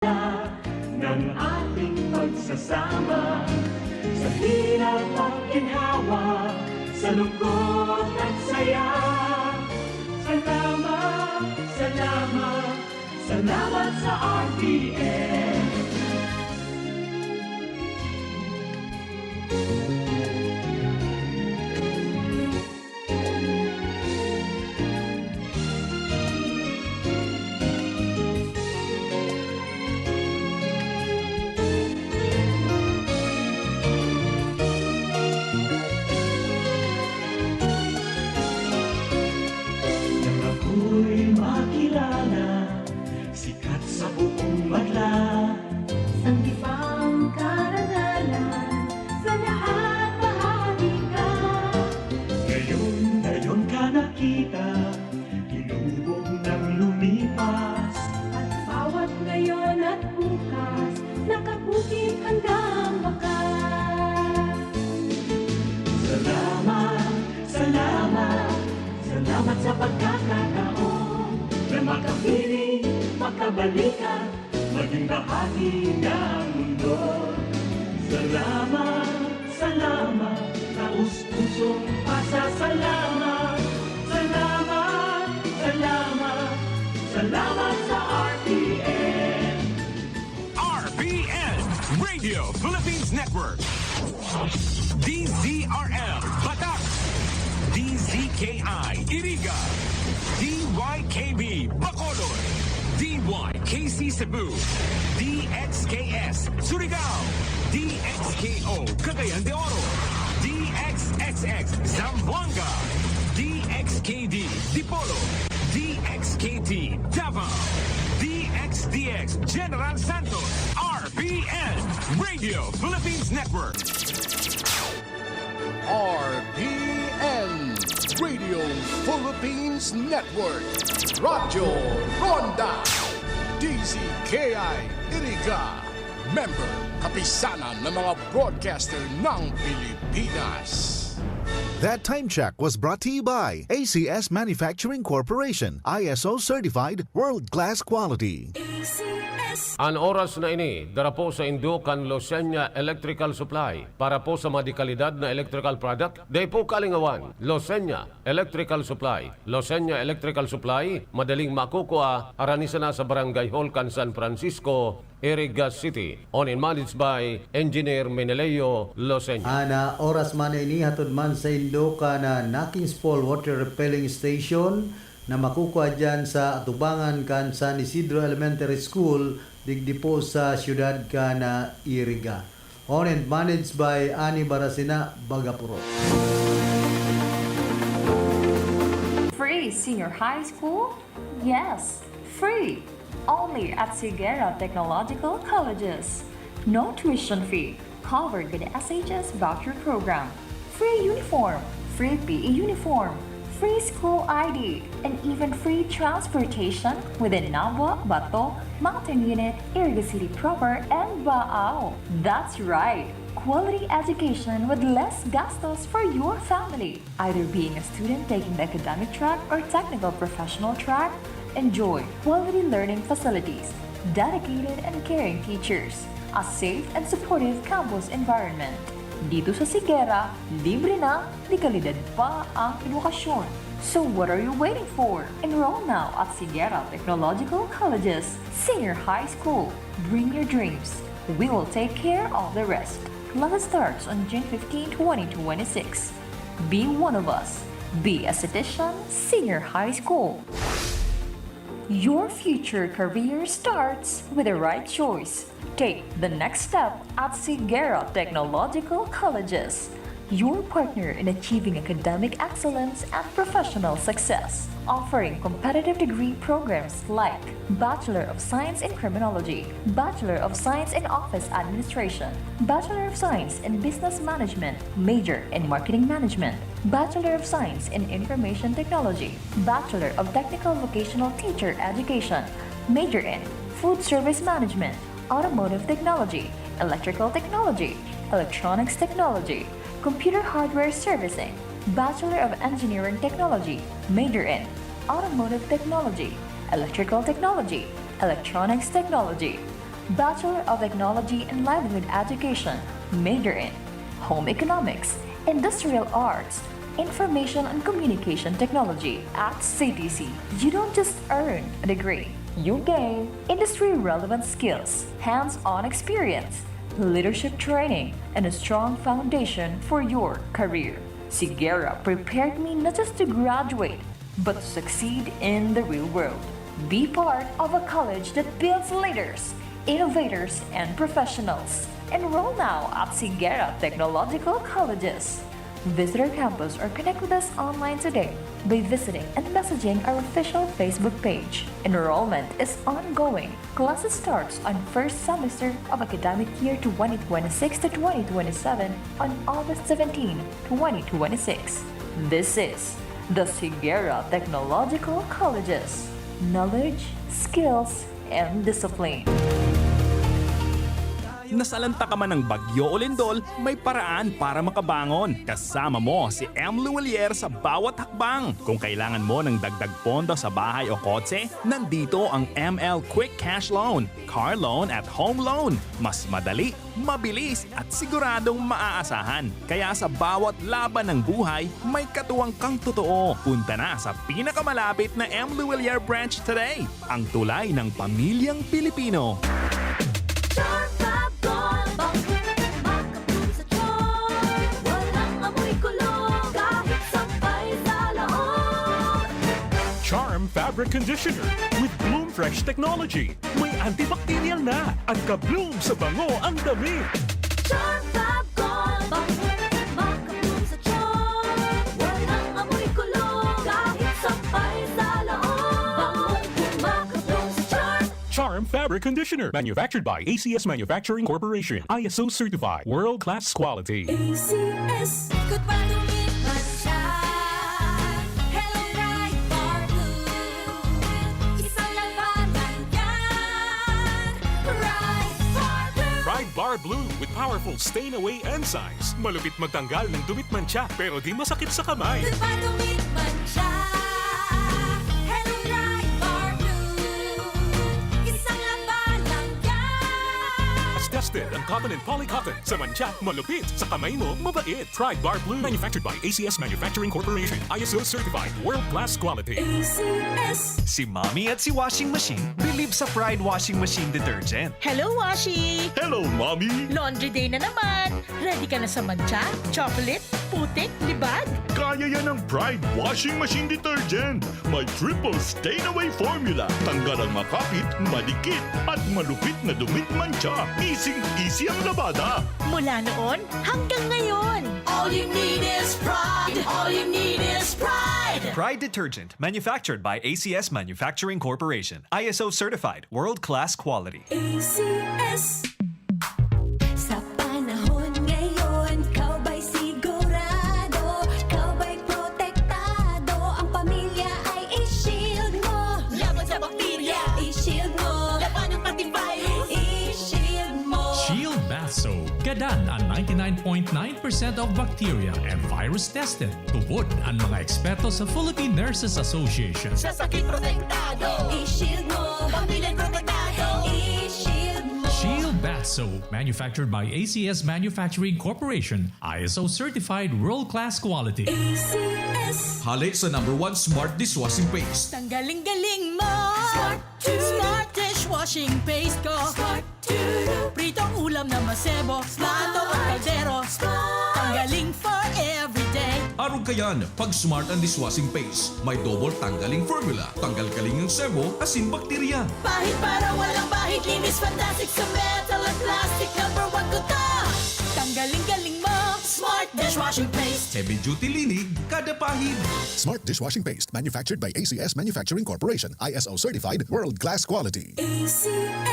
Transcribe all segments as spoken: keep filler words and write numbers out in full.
ng ating pagsasama, sa hirap at ginhawa, sa lungkot at saya. Salamat, salamat, salamat sa R T N. Nang ako'y makilala, sikat sa buong madla. Sanggipang karangalan, sa lahat bahagi ka. Ngayon, ngayon ka nakita, hinubog nang lumipas. At bawat ngayon at bukas, nakabukit handang bakas. Salamat, salamat, salamat sa pagkakataon na makapiling, makabalikan, maging bahagi ng mundo. Salamat, salamat, taos pusong pasasalamat. Salamat, salamat, salamat sa R T N. R P N, Radio Philippines Network. D Z R L, Batac. D Z K I, Iriga. D Y K B, Bacolod. D Y K C Cebu. D X K S, Surigao. D X K O, Cagayan de Oro. D X X X, Zamboanga. D X K D, Dipolog. D X K T, Davao. D X D X, General Santos. R P N, Radio Philippines Network. R P N, Radio Philippines Network. Radyo Ronda. D Z K I Iriga. Member, Kapisanan ng mga Broadcaster ng Pilipinas. That time check was brought to you by A C S Manufacturing Corporation, I S O certified, world-class quality. An oras na ini, dara po sa indo kan Losenya Electrical Supply. Para po sa mga dekalidad na electrical product, dai po kalingawan. Losenya Electrical Supply. Losenya Electrical Supply, madaling makukua, arani sana sa Barangay Hall kan San Francisco, Iriga City. Owned and managed by Engineer Meneleo Losenya. Ana, oras man na ini, hatod man sa indo kan Nakings Fall Water Refilling Station na makukua diyan sa atubangan kan San Isidro Elementary School, digdi po sa siyudad kan Iriga. Owned and managed by Ani Barasina, Bagapurot. Free senior high school? Yes, free. Only at Sigera Technological Colleges. No tuition fee. Covered with the S H S voucher program. Free uniform, free P E uniform, free school I D, and even free transportation within Nabua, Bato, Mountain Unit, Iriga City Proper, and Baao. That's right! Quality education with less gastos for your family. Either being a student taking the academic track or technical professional track, enjoy quality learning facilities, dedicated and caring teachers, a safe and supportive campus environment. Dito sa Sigera, libre na, de kalidad pa ang edukasyon. So what are you waiting for? Enroll now at Sigera Technological Colleges, Senior High School. Bring your dreams. We will take care of the rest. Class starts on June fifteen, twenty twenty-six. Be one of us. Be a Citizen Senior High School. Your future career starts with the right choice. Take the next step at Sigera Technological Colleges, your partner in achieving academic excellence and professional success, offering competitive degree programs like Bachelor of Science in Criminology, Bachelor of Science in Office Administration, Bachelor of Science in Business Management, major in Marketing Management, Bachelor of Science in Information Technology, Bachelor of Technical Vocational Teacher Education, major in Food Service Management, Automotive Technology, Electrical Technology, Electronics Technology, Computer Hardware Servicing, Bachelor of Engineering Technology, major in Automotive Technology, Electrical Technology, Electronics Technology, Bachelor of Technology and Livelihood Education, major in Home Economics, Industrial Arts, Information and Communication Technology at C T C. You don't just earn a degree, you gain industry-relevant skills, hands-on experience, leadership training, and a strong foundation for your career. Sigera prepared me not just to graduate, but to succeed in the real world. Be part of a college that builds leaders, innovators, and professionals. Enroll now at Sigera Technological Colleges. Visit our campus or connect with us online today by visiting and messaging our official Facebook page. Enrollment is ongoing. Classes starts on first semester of academic year twenty twenty-six to twenty twenty-seven on August seventeen, twenty twenty-six. This is the Sigera Technological Colleges. Knowledge, skills, and discipline. Nasalanta ka man ng Bagyo o Lindol, may paraan para makabangon. Kasama mo si M. Luwilier sa bawat hakbang. Kung kailangan mo ng dagdag pondo sa bahay o kotse, nandito ang M L Quick Cash Loan, Car Loan at Home Loan. Mas madali, mabilis at siguradong maaasahan. Kaya sa bawat laban ng buhay, may katuwang kang totoo. Punta na sa pinakamalapit na M. Luwilier branch today. Ang tulay ng pamilyang Pilipino. Charm Fab Gold, bangkong makabloom sa charm. Walang amoy kulog, kahit sampay sa laog. Charm Fabric Conditioner with Bloom Fresh Technology. May antibacterial na at ka-bloom sa bango ang damit. Charm Fab Gold, bangkong makabloom sa charm. Walang amoy kulog, kahit sampay sa laog. Bangong makabloom sa charm. Charm Fabric Conditioner, manufactured by A C S Manufacturing Corporation, I S O certified, world class quality. A C S. Ikot pa, dumit man siya. Hello, Pride Bar Blue. Isang labanan yan. Pride Bar Blue. Pride Bar Blue with powerful stain away enzymes. Malupit magtanggal ng dumit mantsa pero di masakit sa kamay. Ikot pa, dumit man siya. Hello, Pride Bar Blue. Isang labanan yan. Tested ang cotton and poly cotton. Sa mantsa, malupit. Sa kamay mo, mabait. Pride Bar Blue. Manufactured by A C S Manufacturing Corporation. I S O certified. World class quality. A C S. Si Mommy at si Washing Machine believe sa Pride Washing Machine Detergent. Hello, Washi! Hello, Mommy! Laundry day na naman! Ready ka na sa mantsa, chocolate, putik, libag? Kaya yan ng Pride Washing Machine Detergent. May triple stain away formula. Tanggal ang makapit, madikit, at malupit na dumit mantsa. Easy-easy ang labada. Mula noon hanggang ngayon! All you need is pride. All you need is pride. Pride Detergent, manufactured by A C S Manufacturing Corporation. I S O certified, world class quality. A C S. Sa panahon ngayon, ikaw ba'y sigurado? Ikaw ba'y protektado? Ang pamilya ay i-shield mo. Laban sa bakterya, i-shield mo. Labanan pati virus, i-shield mo. Shield Bath Soap. Gadan ang ninety-nine point nine percent of bacteria and virus tested. Tubod ang mga eksperto sa Philippine Nurses Association. Sa sakit protektado, i-shield mo. Pamilya protektado, i-shield mo. Shield Bath Soap, manufactured by A C S Manufacturing Corporation, I S O certified world-class quality. A C S. Hale sa number one smart dishwashing paste. Tanggaling-galing mo! Smart dishwashing paste ko! Pritong ulam na masebo, plato at kaldero. Tanggaling for everyday. Arog kayan, pag smart ang dishwashing paste, may double tanggaling formula, tanggal kaling ang sebo, asin bakterya. Pahid para walang bahid, linis fantastic sa metal at plastic. Number one ko to. Tanggaling-galing mo, smart dishwashing paste. Heavy duty linig, kada pahid. Smart dishwashing paste, manufactured by A C S Manufacturing Corporation, I S O certified, world class quality. A C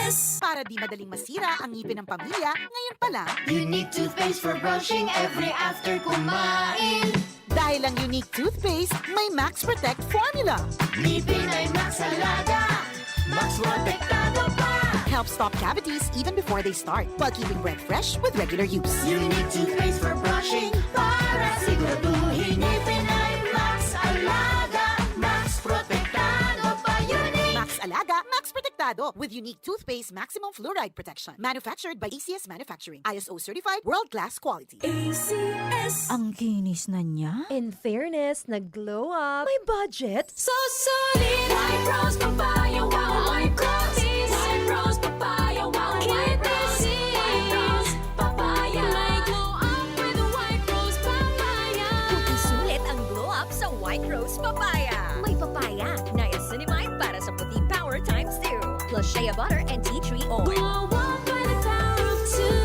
S. Para di madaling masira ang ngipin ng pamilya, ngayon pa lang. Unique toothpaste for brushing every after kumain. Dahil ang Unique Toothpaste may Max Protect Formula. Ngipin ay Max Alaga, Max Protektado pa. Helps stop cavities even before they start, while keeping breath fresh with regular use. Unique toothpaste for brushing para siguraduhin ngipin ay Max Alaga, Max Protektado pa. Unique. Max Alaga, Max Protektado. Ado with unique toothpaste maximum fluoride protection. Manufactured by A C S Manufacturing. I S O certified, world-class quality. A C S. Ang kinis na niya? In fairness, nag-glow up. May budget? So solid! White Rose Papaya, wow! White Rose! White Rose Papaya, wow! White Rose! White Rose Papaya! May glow up with White Rose Papaya! Puti sulit ang glow up sa White Rose Papaya. May papaya, niacinamide para sa puti power times two. Plus shea butter and tea tree oil. Glow up by the power of two.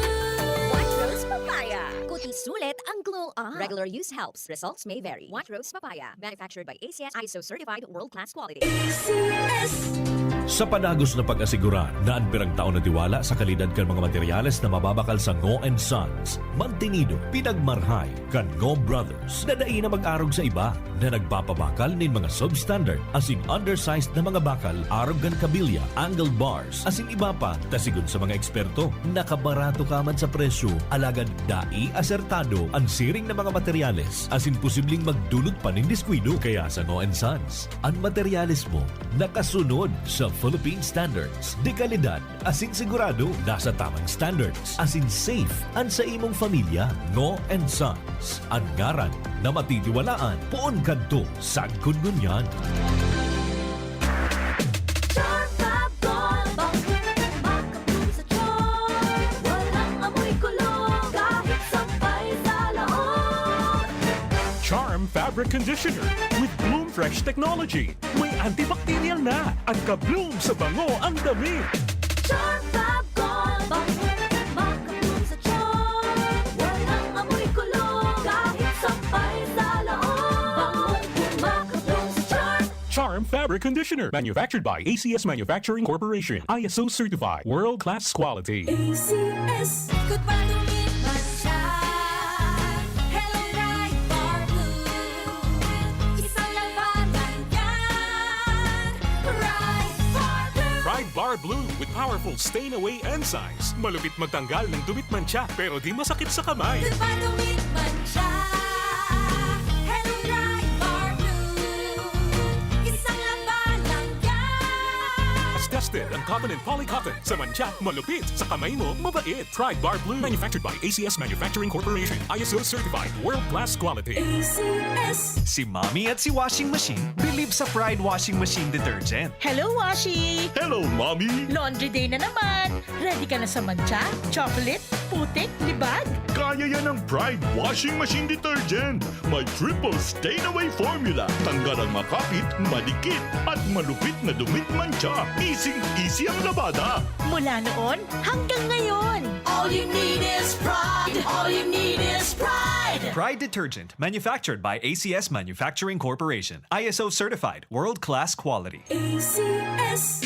White Rose Papaya. Puti sulit ang glow up. Regular use helps. Results may vary. White Rose Papaya. Manufactured by A C S, I S O certified, world-class quality. A C S. Sa padagos na pag-asigurar na an pirang taon na tiwala sa kalidad kan mga materyales na mababakal sa Ngo and Sons, mantenido, pinagmarhay kan Ngo Brothers na dai na mag-arog sa iba na nagpapabakal nin mga substandard asin undersized na mga bakal arog kan kabilya, angle bars, asin iba pa. Ta sigon sa mga eksperto, nakabarato ka man sa presyo, alagad dai asertado an siring na mga materyales asin posibleng magdulot pa nin diskuido. Kaya sa Ngo and Sons, an materyales mo nakasunod sa Philippine standards de kalidad asin sigurado nasa tamang standards asin safe an sa imong pamilya. Ngo and Sons, an ngaran na matitiwalaan poon kadto sagkod ngunyan. Charm Fab Gold, bangkit, makabloom sa charm. Walang amoy kulog, kahit sampay sa laog. Charm Fabric Conditioner with Bloom Fresh Technology. May antibacterial na at ka-bloom sa bango ang damit. Charm Fab Gold, bangkit, makabloom sa charm. Walang amoy kulog, kahit sampay sa laog. Bangong makabloom sa charm. Charm Fabric Conditioner, manufactured by A C S Manufacturing Corporation, I S O certified, world-class quality. A C S. Good pa tumit man siya. Hello, Pride Bar Blue. Isang labanan yan. Pride Bar Blue. Pride Bar Blue with powerful stain away enzymes. Malupit magtanggal ng dumit mantsa, pero di masakit sa kamay. Good pa tumit man siya. Hello, Pride Bar Blue. Isang labanan yan. As tested ang cotton and polycotton. Sa mantsa, malupit. Sa kamay mo, mabait. Pride Bar Blue. Manufactured by A C S Manufacturing Corporation. I S O certified. World class quality. A C S. Si Mommy at si Washing Machine believe sa Pride Washing Machine Detergent. Hello, Washi! Hello, Mommy! Laundry day na naman! Ready ka na sa mantsa, chocolate, putik, libag? Kaya yan ng Pride Washing Machine Detergent. May triple stain away formula. Tanggal ang makapit, madikit, at malupit na dumit mantsa. Easy-easy ang labada. Mula noon hanggang ngayon. All you need is Pride. All you need is Pride. Pride Detergent, manufactured by A C S Manufacturing Corporation. I S O certified, world-class quality. A C S.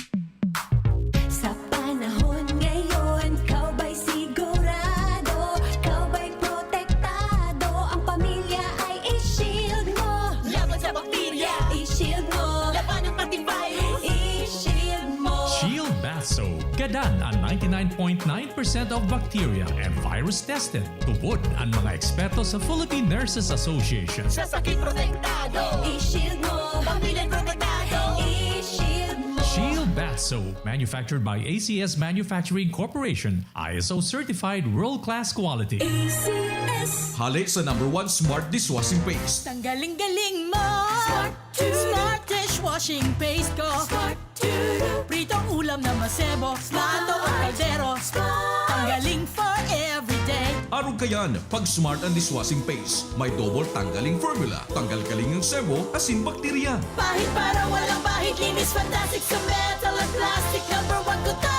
Sa panahon ngayon, ikaw ba'y sigurado? Ikaw ba'y protektado? Ang pamilya ay i-shield mo. Laban sa bakterya, i-shield mo. Labanan pati virus, i-shield mo. Shield Bath Soap. Gadan an ninety-nine point nine percent of bacteria and virus tested. Tubod an mga eksperto sa Philippine Nurses Association. Sa sakit protektado, i-shield mo. Pamilya protektado, i-shield mo. Shield Bath Soap, manufactured by A C S Manufacturing Corporation, I S O certified world-class quality. A C S. Hale sa number one smart dishwashing paste. Tanggaling-galing mo! Smart! Smart dishwashing paste ko! Smart! Pritong ulam na masebo, plato o kaldero. Tanggaling for everyday. Arog kayan, pag Smart ang dishwashing paste. May double tanggaling formula. Tanggal galing ang sebo, asin bakterya. Pahid para walang bahid, linis fantastic sa metal at plastic. Number one ko to.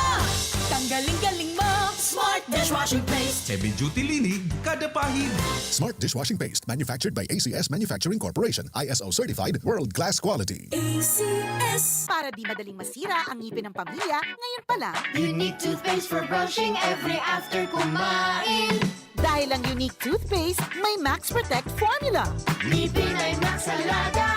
Tanggaling galing mo, Smart dishwashing paste. Heavy duty linig, kada pahid. Smart dishwashing paste, manufactured by A C S Manufacturing Corporation, I S O certified, world class quality. A C S. Para di madaling masira ang ngipin ng pamilya, ngayon pa lang. Unique toothpaste for brushing every after kumain. Dahil ang Unique Toothpaste may Max Protect Formula. Ngipin ay Max Alaga,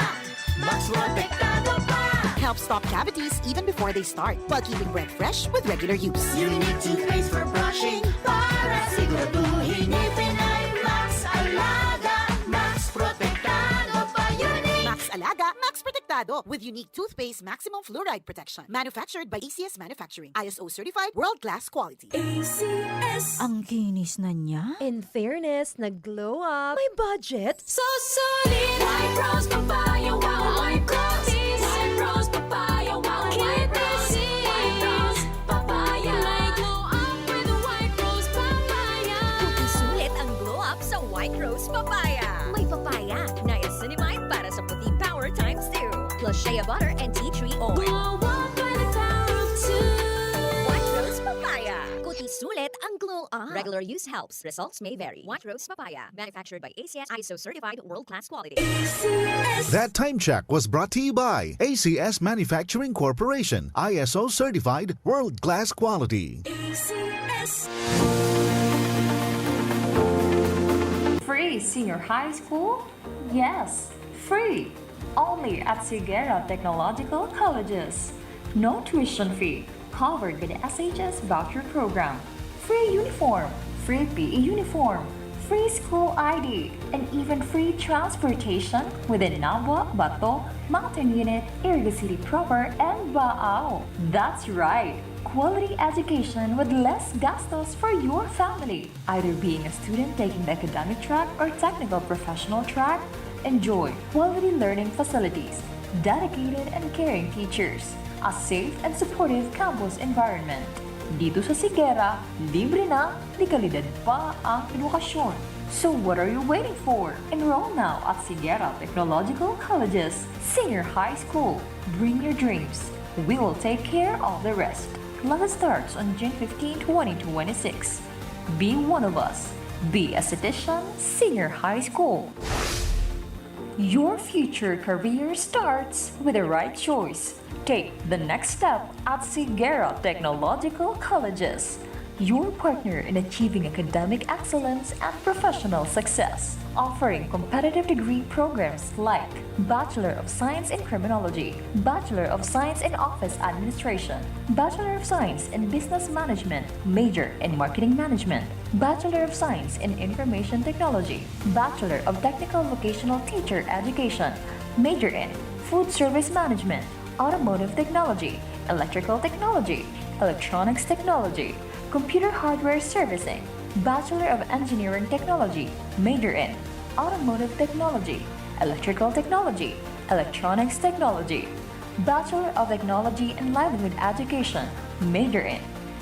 Max Protektado pa. Helps stop cavities even before they start, while keeping breath fresh with regular use. Unique Toothpaste for brushing, para siguraduhin ngipin ay Max Alaga, Max Protektado pa. Unique. Max Alaga, Max Protektado. Ado with unique toothpaste maximum fluoride protection. Manufactured by A C S Manufacturing. I S O certified, world-class quality. A C S. Ang kinis na niya. In fairness, nag-glow up. May budget? So solid. White Rose Papaya. Wow, White Rose. White Rose Papaya. Wow, White Rose. White Rose Papaya. May glow up with White Rose Papaya. Sulit ang glow up sa White Rose Papaya. May papaya, niacinamide para sa puti power times two. Plus shea butter and tea tree oil. Glow up by the power of two. White Rose Papaya. Kuti sulit ang glow up. Regular use helps. Results may vary. White Rose Papaya. Manufactured by A C S, I S O certified, world-class quality. That time check was brought to you by A C S Manufacturing Corporation, I S O certified, world-class quality. Free senior high school? Yes, free. Only at Sigera Technological Colleges. No tuition fee. Covered by the S H S voucher program. Free uniform. Free P E uniform. Free school I D. And even free transportation within Nabua, Bato, Mountain Unit, Iriga City Proper, and Baao. That's right! Quality education with less gastos for your family. Either being a student taking the academic track or technical professional track, enjoy quality learning facilities, dedicated and caring teachers, a safe and supportive campus environment. Dito sa Sigera, libre na, de kalidad pa ang edukasyon. So what are you waiting for? Enroll now at Sigera Technological College's Senior High School. Bring your dreams. We will take care of the rest. Class starts on June fifteen, twenty twenty-six. Be one of us. Be a Citizen Senior High School. Your future career starts with the right choice. Take the next step at Sigera Technological Colleges, your partner in achieving academic excellence and professional success. Offering competitive degree programs like Bachelor of Science in Criminology, Bachelor of Science in Office Administration, Bachelor of Science in Business Management, major in Marketing Management, Bachelor of Science in Information Technology, Bachelor of Technical Vocational Teacher Education, major in Food Service Management, Automotive Technology, Electrical Technology, Electronics Technology, Computer Hardware Servicing, Bachelor of Engineering Technology, major in Automotive Technology, Electrical Technology, Electronics Technology, Bachelor of Technology in Livelihood Education, major in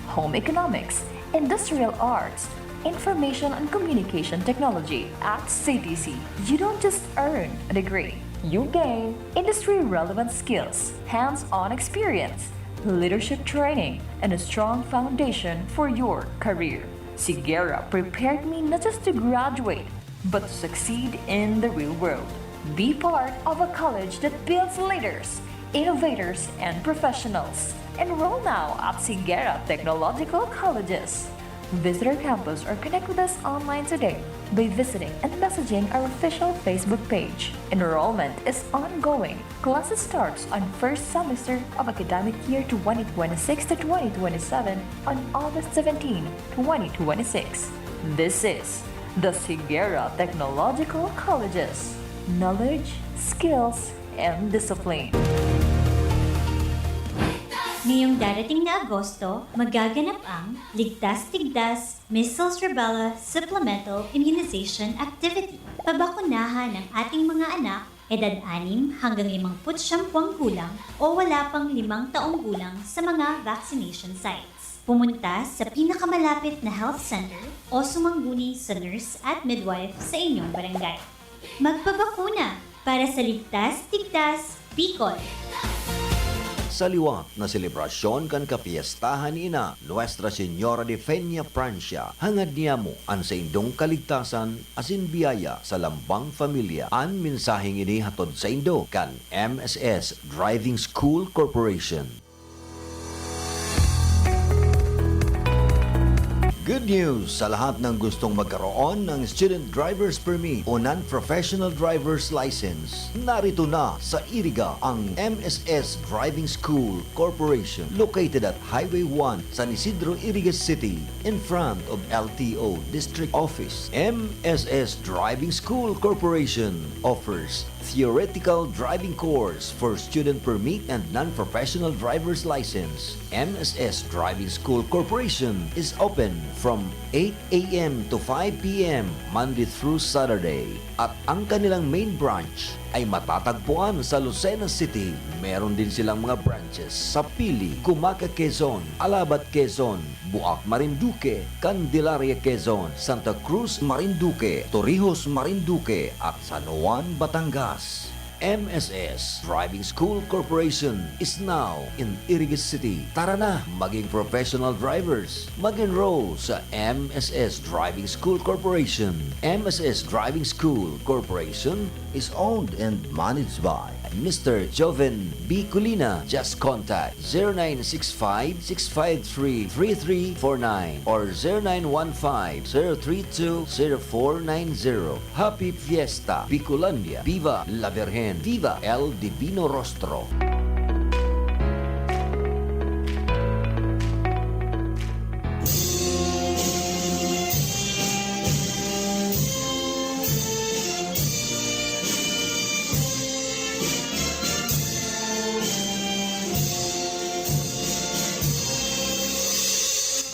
Home Economics, Industrial Arts, Information and Communication Technology. At C T C, you don't just earn a degree, you gain industry-relevant skills, hands-on experience, leadership training, and a strong foundation for your career. Sigera prepared me not just to graduate, but to succeed in the real world. Be part of a college that builds leaders, innovators, and professionals. Enroll now at Sigera Technological Colleges. Visit our campus or connect with us online today by visiting and messaging our official Facebook page. Enrollment is ongoing. Classes starts on first semester of academic year twenty twenty-six to twenty twenty-seven on August seventeen, twenty twenty-six. This is the Sigera Technological Colleges. Knowledge, skills, and discipline. Ngayong darating na Agosto, magaganap ang Ligtas Tigdas Measles Rubella Supplemental Immunization Activity. Pabakunahan ang ating mga anak, edad anim hanggang limangput siyam buwang gulang o wala pang limang taong gulang sa mga vaccination sites. Pumunta sa pinakamalapit na health center o sumangguni sa nurse at midwife sa inyong barangay. Magpabakuna para sa Ligtas Tigdas, Bicol! Sa liwat na selebrasyon kan kapiestahan ni Ina, Nuestra Señora de Feña Francia, hangad niamo an saindong kaligtasan asin biyaya sa lambang pamilya. An mensaheng ini hatod saindo kan M S S Driving School Corporation. Good news sa lahat ng gustong magkaroon ng Student Driver's Permit o Non-Professional Driver's License. Narito na sa Iriga ang M S S Driving School Corporation, located at Highway one, San Isidro, Iriga City, in front of L T O District Office. M S S Driving School Corporation offers theoretical driving course for student permit and non-professional driver's license. M S S Driving School Corporation is open from eight a m to five p m, Monday through Saturday. At ang kanilang main branch ay matatagpuan sa Lucena City. Meron din silang mga branches sa Pili, Cumaca, Quezon, Alabat, Quezon, Buac, Marinduque, Candelaria, Quezon, Santa Cruz, Marinduque, Torrijos, Marinduque, at San Juan, Batangas. M S S Driving School Corporation is now in Iriga City. Tara na, maging professional drivers. Mag-enroll sa M S S Driving School Corporation. M S S Driving School Corporation is owned and managed by Mister Joven B Colina. Just contact zero nine six five, six five three, three three four nine or zero nine one five, zero three two, zero four nine zero. Happy Fiesta, Bicolandia! Viva la Virgen! Viva El Divino Rostro!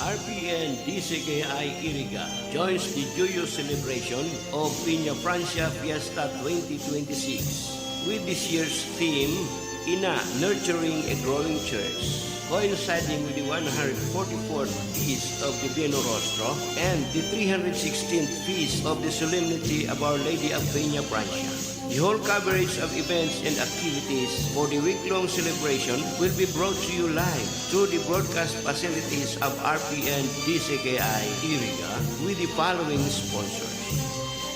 R P N D C K I Iriga joins the joyous celebration of Peña Francia Fiesta twenty twenty-six, with this year's theme, Ina, Nurturing a Growing Church, coinciding with the one hundred forty-fourth Feast of Divino Rostro and the three hundred sixteenth Feast of the Solemnity of Our Lady of Peña Francia. The whole coverage of events and activities for the week-long celebration will be brought to you live through the broadcast facilities of R P N D C K I Iriga with the following sponsors: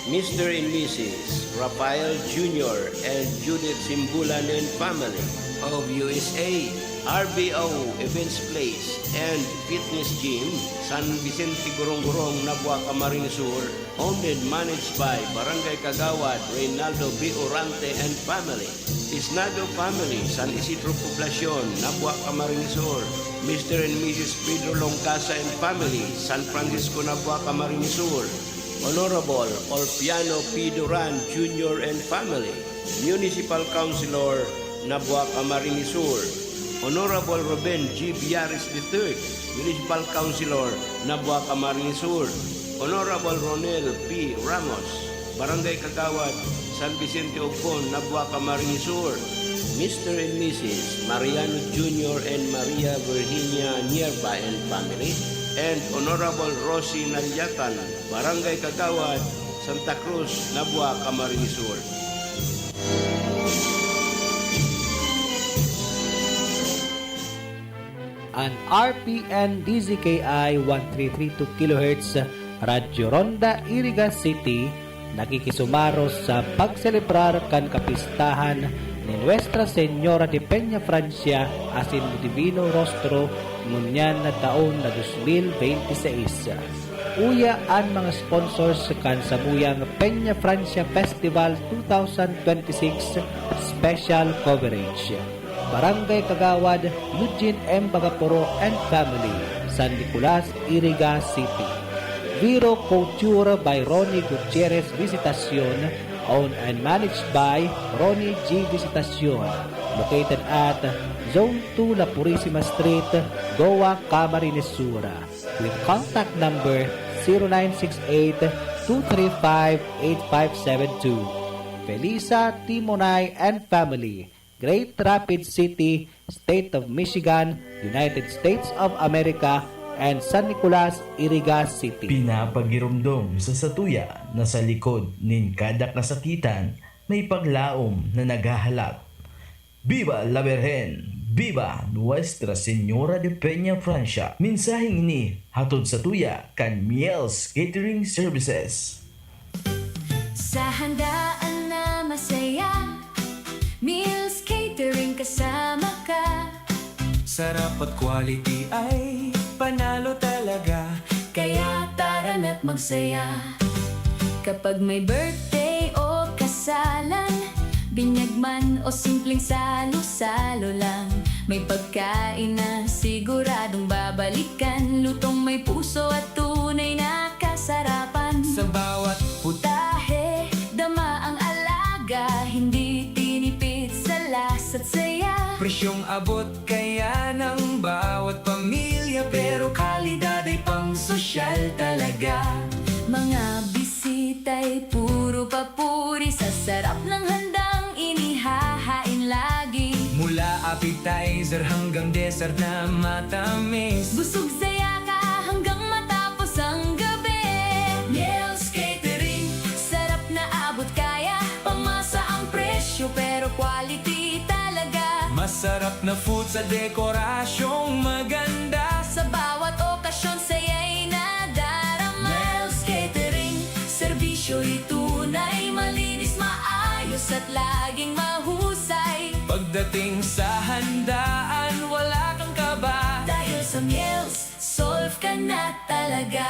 Mister and Missus Rafael Junior and Judith Simbulan and family of U S A, R B O Events Place and Fitness Gym, San Vicente, Gorong-Gorong, Nabua, Camarines Sur, owned and managed by Barangay Kagawad Reynaldo B. Orante and family, Isnado family, San Isidro Poblacion, Nabua, Camarines Sur, Mister and Missus Pedro Longcasa and family, San Francisco, Nabua, Camarines Sur, Honorable Olpiano P. Duran Junior and family, Municipal Councilor, Nabua, Camarines Sur, Honorable Ruben G. Villares the third, Municipal Councilor, Nabua, Camarines Sur, Honorable Ronel P. Ramos, Barangay Kagawad, San Vicente Obon, Nabua, Camarines Sur, Mister and Missus Mariano Junior and Maria Virginia Nierba and family, and Honorable Rosie Nalyatan, Barangay Kagawad, Santa Cruz, Nabua, Camarines Sur. An R P N D Z K I one three three two kilohertz, Radyo Ronda, Iriga City, nakikisumaros sa pagselebrar kan kapistahan ni Nuestra Señora de Peña Francia asin Divino Rostro ngunyan na taon na dos mil bente seis. Uya an mga sponsors kan samuyang Peña Francia Festival two thousand twenty-six Special Coverage. Barangay Kagawad, Eugene M. Bagaporo and family, San Nicolas, Iriga City. Viro Couture by Ronnie Gutierrez Visitacion, owned and managed by Ronnie G Visitacion, located at Zone two La Purisima Street, Goa, Camarines Sur, with contact number zero nine six eight two three five eight five seven two. Felisa Timonay and family, Great Rapids City, State of Michigan, United States of America, and San Nicolas, Iriga City. Pinapagiromdom sa satuya na sa likod nin kada kasakitan, may paglaom na naghahalat. Viva la Virgen! Viva Nuestra Señora de Peña Francia! Mensaheng ini hatod satuya kan Miel's Catering Services. Sa handaan na masaya, Mills Catering kasama ka. Sarap at quality ay panalo talaga. Kaya magsaya. Kapag may birthday o kasalan, binyag man o simpleng salo-salo lang, may pagkain na siguradong babalikan. Lutong may puso at tunay na kasarapan. Sa bawat putahe, dama ang alaga, hindi tinipid sa lasa't saya. Presyong abot kaya ng bawat pamilya, pero kalidad ay pang-sosyal talaga. Mga bisita'y puro papuri sa sarap ng handang inihahain lagi. Mula appetizer hanggang dessert na matamis. Busog saya ka hanggang matapos ang gabi. Mel's Catering, sarap na abot kaya, pamasa ang presyo pero quality talaga. Masarap na food sa dekorasyong maganda. Sa bawat okasyon saya'y nadarama. Mel's Catering, serbisyo'y tunay, malinis, maayos at laging mahusay. Pagdating sa handaan, wala kang kaba. Dahil sa Mel's, solve ka na talaga.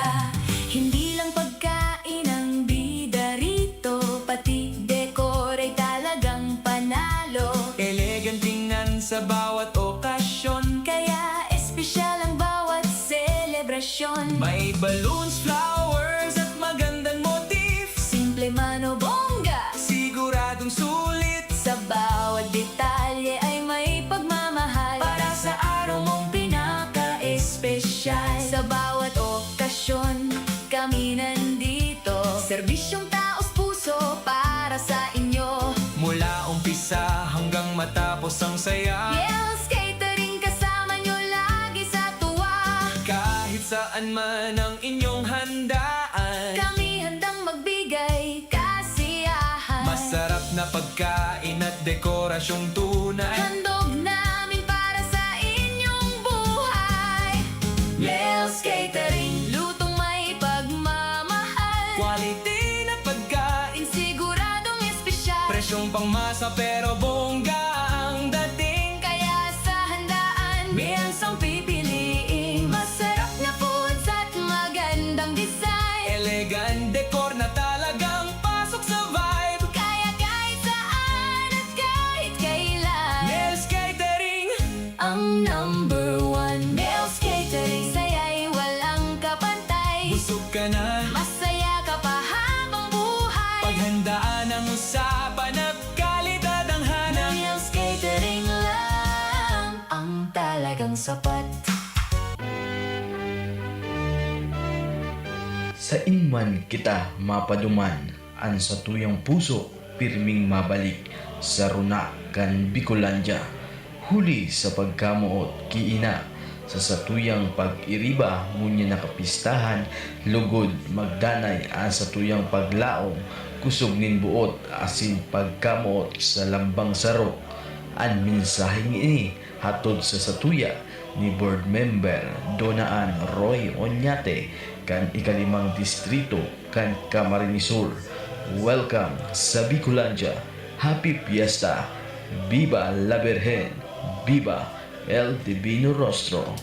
Hindi lang pagkain ang bida rito, pati decor ay talagang panalo. Elegant tingnan sa bawat okasyon. Kaya espesyal ang bawat selebrasyon. May balloons, flowers at magandang motif. Simple man o bongga, siguradong sulit. Sa bawat detalye ay may pagmamahal. Para sa araw mong pinaka-espesyal. Sa bawat okasyon, kami nandito. Serbisyong taos puso para sa inyo. Mula umpisa hanggang matapos ang saya. Mel's Catering, kasama nyo lagi sa tuwa. Kahit saan man ang inyong handaan, kami handang magbigay kasiyahan. Masarap na pagkain at dekorasyong tunay. Handog namin para sa inyong buhay. Mel's Catering, lutong may pagmamahal. Quality na pagkain, siguradong espesyal. Presyong pangmasa pero bongga ang dating. Kaya sa handaan, Mel's ang pipiliin. Masarap na foods at magandang design. Elegant decor na talagang pasok sa vibe. Kaya kahit saan at kahit kailan, Mel's Catering, ang number one. Mel's Catering, saya'y walang kapantay. Busog ka na, masaya ka pa habang buhay. Paghandaan ang usapan at kalidad ang hanap. Mel's Catering lang ang talagang sapat. Sain man kita mapaduman, an satuyang puso pirming mabalik sa runa kan Bicolandia. Huli sa pagkamoot ki ina, sa satuyang pag-iriba ngunyan na kapistahan, lugod magdanay an satuyang paglaom, kusog nin boot asin pagkamoot sa lambang saro. An mensaheng ini hatod sa satuya ni Board Member Dona Ann Roy Oñate kan ikalimang distrito kan Camarines Sur. Welcome sa Bicolandia! Happy Fiesta! Viva la Virgen! Viva El Divino Rostro!